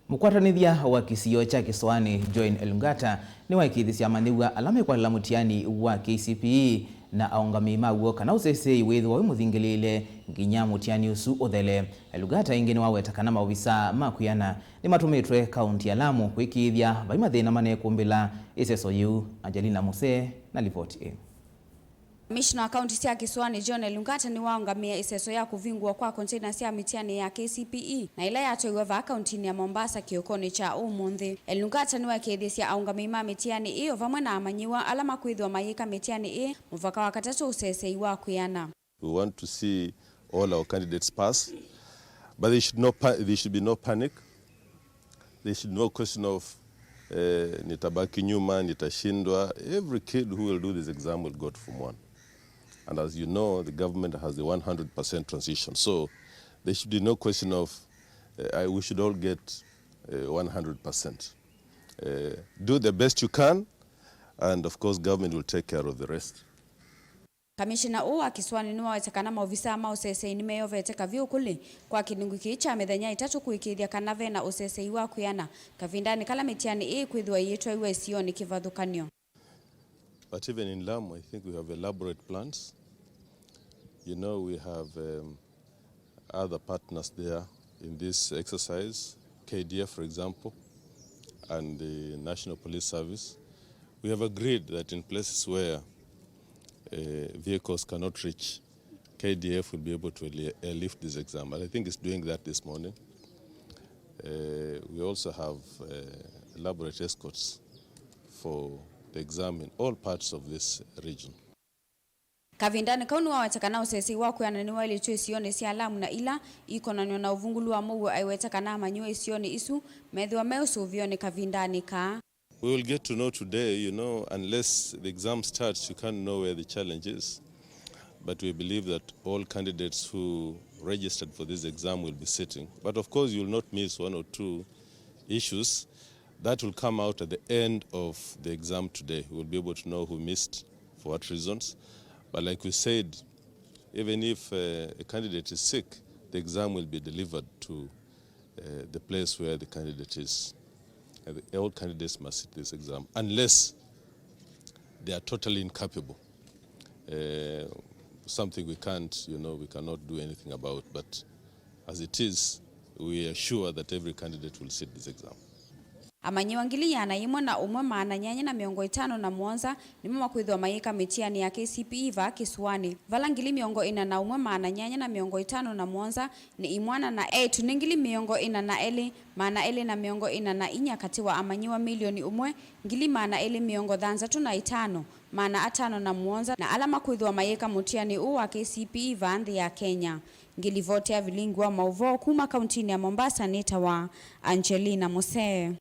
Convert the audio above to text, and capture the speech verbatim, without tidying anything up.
Mũkwatanĩthya wa kĩsio kya Kĩsũanĩ, Joan Elungata, nĩwaĩkĩĩthĩsye amanyĩw'a ala mekwatĩla mũtiani wa K C P E na aũngamĩi maw'o kana ũseseĩ wĩthĩwa wĩ mũthingĩlĩĩle nginya mũtiani ũsu ũthele. Elungata ĩngĩ nĩwaweta kana maovisaa ma kwĩana nĩmatũmĩtwe kaũnti ya Lamu kwĩkĩĩthya vai mathĩna manekũmbĩla ĩseso yĩu. Angelina Musee na livoti ĩĩ. Kamishina wa kaunti sya Kĩsũanĩ, John Elungata, nĩwaũngamĩe ĩseso ya kũvingũwa kwa container sya mĩtiani ya K C P E, na ĩla yatwaiwe vaa kauntinĩ ya Mombasa kĩokonĩ kya ũmũnthĩ. Elungata nĩwekĩĩthĩsye aũngamĩi ma mĩtiani ĩyo vamwe na amanyĩw'a ala makwĩthĩwa mayĩka mĩtiani ĩĩ mũvaka wa katatũ ũseseĩ wa kwĩana. We want to see all our candidates pass, but there should no pa-, there should be no panic. There should no question of, eh, nitabaki nyuma, nitashindwa. Every kid who will do this exam will go to Form one. And as you know, the government has the one hundred percent transition. So there should be no question of, eh, I, we should all get, eh, one hundred percent. Eh, do the best you can, and of course, government will take care of the rest. Kamishina ũũ wa Kĩsũanĩ nĩwaweta kana maovisaa ma ũseseĩ nĩmeyovete kavyũ kũlĩ kwa kĩlungu kĩĩ kya mĩthenya ĩtatũ kũĩkĩĩthya kana ve na ũseseĩ wa kwĩana kavindanĩ kala mĩtiani ĩĩ ĩkwĩthĩwa ĩyĩtwaiwa ĩsionĩ kĩvathũkany'o. But even in Lamu, I think we have elaborate plans. You know, we have, um, other partners there in this exercise, K D F, for example, and the National Police Service. We have agreed that in places where, uh, vehicles cannot reach, K D F will be able to air-, airlift this exam. And I think it's doing that this morning. Uh, we also have, uh, elaborate escorts for the exam in all parts of this region. Kavindanĩ kau nĩwaweta kana ũseseĩ wa kwĩana nĩwaĩlĩtw'e isionĩ sya Lamu na ila ikonanw'a na ũvungũlu wa mũuo, aiweta kana amanyĩw'a isionĩ isu methĩwa me ũsũvĩonĩ kavindanĩ kaa. We will get to know today, you know, unless the exam starts, you can't know where the challenge is. But we believe that all candidates who registered for this exam will be sitting. But of course, you will not miss one or two issues. That will come out at the end of the exam today. We will be able to know who missed, for what reasons. But like we said, even if, uh, a candidate is sick, the exam will be delivered to, uh, the place where the candidate is. Uh, the, all candidates must sit this exam unless they are totally incapable. Uh, something we can't, you know, we cannot do anything about, but as it is, we are sure that every candidate will sit this exam. Amanyĩw'a ngili ĩana yĩmwe na ũmwe maana nyanya na mĩongo ĩtano na mũonza nĩmo makwĩthĩwa mayĩka mĩtiani ya K C P E vaa Kĩsũanĩ, vala ngili mĩongo ĩna na ũmwe maana nyanya na mĩongo ĩtano na mũonza nĩ imwana na eĩtu, nĩ ngili mĩongo ĩna na elĩ maana elĩ na mĩongo ĩna na inya katĩ wa amanyĩw'a milioni ũmwe ngili maana elĩ mĩongo thanthatũ na itano maana atano na mũonza na ala makwĩthĩwa mayĩka mũtiani ũũ wa K C P E vaa nthĩ ya Kenya. Ngĩlivoti ya vilingi wa maũvoo kuma kauntinĩ ya Mombasa nĩtawa Angelina Musee.